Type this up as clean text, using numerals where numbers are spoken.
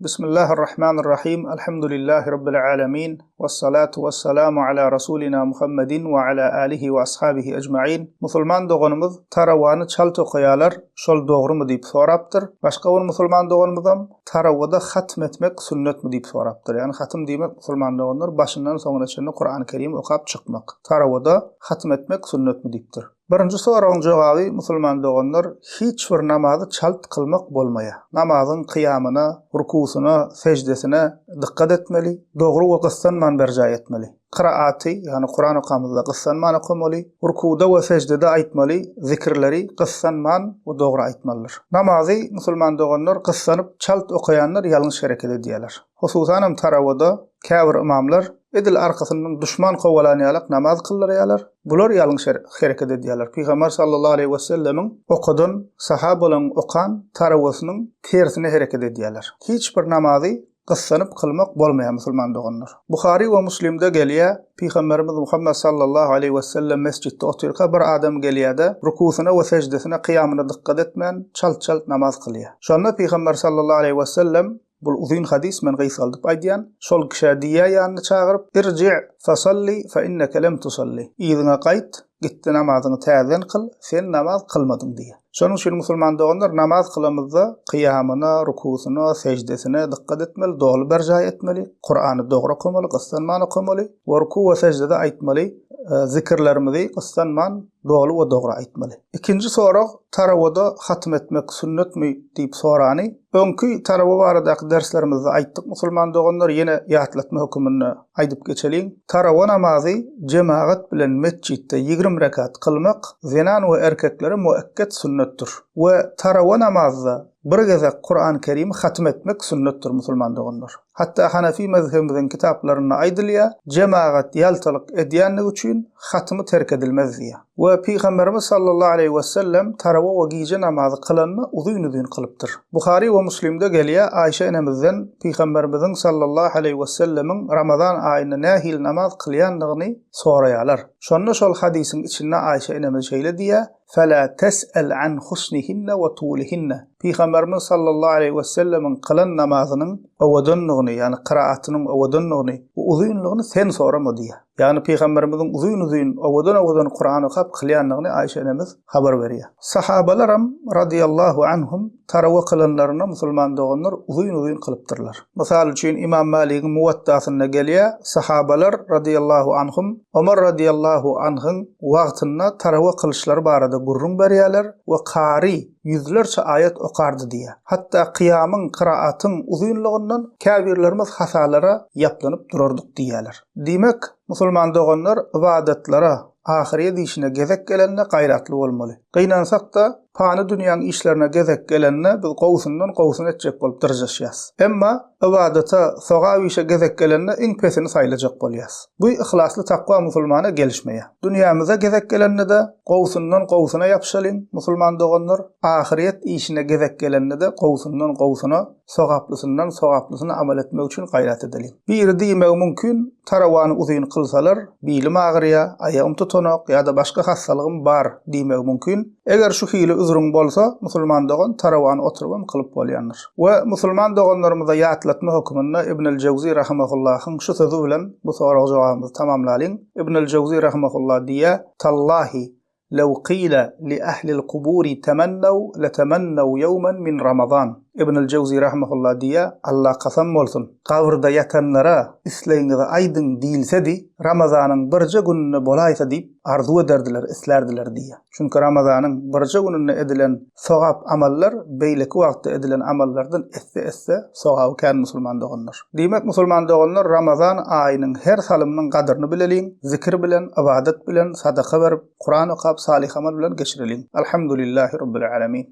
Bismillahir-Rahmanir Rahim. Elhamdülillahi Rabbil Alemin. Vessalatu vesselamu ala Rasulina Muhammedin ve ala alihi ve ashabihi ecmain. Musulman doganymyz tarawany çalt okaýarlar, şol dogrumy diýip sorapdyr. Başga bir musulman doganymyzam tarawada hatm etmek sünnetmi diýip sorapdyr. Ýagny hatym diýmek musulman doganlar başyndan soňuna çenli Kurany Kerimi okap çykmak. Tarawada hatm etmek sünnetmi diýipdir. Birinji soragyň jogaby musulman doganlar hiç bir namazy çalt kylmak bolmaýar. Namazyň kyýamyna, rukusyna, seždesine dykgat etmeli, dogry we gyssanman berjaý etmeli. Kyraaty, ýagny Kuran okamyzda gyssanman okamaly, rukuda we seždede aýtmaly zikirleri gyssanman we dogry aýtmalydyr. Namazy musulman doganlar gyssanyp çalt okaýanlar ýalňyş hereket edýärler. Hususanam tarawada käbir ymamlar edil arkasyndan duşman kowalan ýalak namaz kyldyrýarlar. Bular ýalňyş hereket edýärler. Pygamber sallallahu aleýhi wesellemiň okadan, sahabalaryň okan tarawasynyň tersine hereket edýärler. Hiç bir namazy gyssanyp kylmak bolmaýar musulman doganlar. Buhary we Muslimde gelýär, Pygamberimiz Muhammet sallallahu aleýhi wesellem mesjitde otyrka bir adam gelýär-de, rukusyna we seždesine, kyýamyna dykgat etmän, çalt-çalt namaz kylýar. Şonda Pygamber sallallahu aleýhi wesellem Bul uzyn hadys men gysgaldyp aýdýan. Şol kişä diýýä ýanyna çagyryp, Irji' fasalli fe inneke lem tusalli. Yzyňa gaýt, gitde namazyňy täzeden kyl, sen namaz kylmadyň diýýä. Şonuň üçin musulman doganlar namaz kylamyzda kyýamyna, rukusyna, seždesine dykgat etmeli, doly berjaý etmeli, Kurany dogry okamaly, gyssanman okamaly we ruku we seždede aýtmaly zikirlerimizi gyssanman doly we dogry aýtmaly. Ikinji sorag, tarawada hatym etmek sünnetmi diýip sorany. Öňki tarawa baradaky derslerimizde aýtdyk musulman doganlar, ýene ýatlatma höküminde aýdyp geçeliň. Tarawa namazy jemagat bilen metjitde 20 rekat kylmak zenan we erkeklere muekket sünnetdir. We tarawa namazda bir gezek Kuran Kerimi hatym etmek sünnetdir musulman doganlar. Hatda Hanefi mezhebimiziň kitaplarynda aýdylýar, jemagat ýaltalyk edýänligi üçin hatymy terk edilmez diýýär. We Pygamberimiz sallallahu aleýhi wesellem tarawa we gije namazy kylanda uzyn-uzyn kylypdyr. Buhary we Muslimde gelýär, Aýşe enemizden Pygamberimiziň sallallahu aleýhi wesellemiň Ramazan aýynda nähili namaz kylýandygyny soraýarlar. Şonda şol hadysyň içinde Aýşe enemiz şeýle diýýär, Fela tes'el an husnihinne we tulihinne. Pygamberimiz sallallahu aleýhi wesellemiň kylan namazynyň owadanlygyny, ýagny kyraatynyň owadanlygyny we uzynlygyny sen sorama diýýär. Ýagny Pygamberimiziň uzyn-uzyn, owadan-owadan Kuran okap kylýandygyny Aýşe enemiz habar berýär. Sahabalaram radyýallahu anhum tarawa kylanlarynda musulman doganlar uzyn-uzyn kylypdyrlar. Mysal üçin Imam Maligiň Muwattasynda gelýär, sahabalar radyýallahu anhum Omar radyýallahu anhyň wagtynda tarawa kylyşlary barada gürrüň berýärler we kary ýüzlerçe aýat okardy diýýär. Hatda kyýamyň, kyraatyň uzynlygyndan käbirlerimiz hasalara ýaplanyp durardyk diýýärler. Diýmek, musulman doganlar ybadatlara, ahyrýet işine gezek gelende gaýratly bolmaly. Gynansak-da, pany dünýäň işlerine gezek gelende biz gowusyndan gowusyny etjek bolup dyrjaşýas. Emma ybadata, sogap işe gezek gelende iň pesini saýlajak bolýas. Bu yhlasly takwa musulmana gelişmeýär. Dünýämize gezek gelende-de gowusyndan gowusyna ýapyşalyň, musulman doganlar, ahyrýet işine gezek gelende-de gowusyndan gowusyna, sogaplysyndan sogaplysyna amal etmek üçin gaýrat edeliň. Biri diýmegi mümkin, Tarawany uzyn kylsalar, bilim agyrýar, aýagym tutanok ýa-da başga hassalygym bar diýmegi mümkin. Eger şu hili üzrüň bolsa, musulman dogan, tarawany oturybam kylyp bolýandyr. We musulman doganlarymyza ýatlatma höküminde Ibnül Jewzi rahimahullahyň şu sözi bilen bu sorag-jogabymyzy tamamlalyň. Ibnül Jewzi rahimahullah diýýär, Tallahi, Lew qile li ehlil kuburi temennew letemennew ýewmen min Ramazan. Ibnül Jewzi rahimehullah diýýär, Alla kasam bolsun, gabyrda ýatanlara islegiňizi aýdyň diýilsedi, Ramazanyň birje gününde bolaýsa diýip arzuw ederdiler, islärdiler diýýär. Çünki Ramazanyň birje gününde edilen sogap amallar beýleki wagtda edilen amallardan esse-esse sogaby kän musulman doganlar. Diýmek musulman doganlar Ramazan aýynyň her salymynyň gadyryny bileliň, zikir bilen, ybadat bilen, sadaka berip, Kuran okap, salyh amal bilen geçireliň. Alhamdulillahi Rabbil Alemin.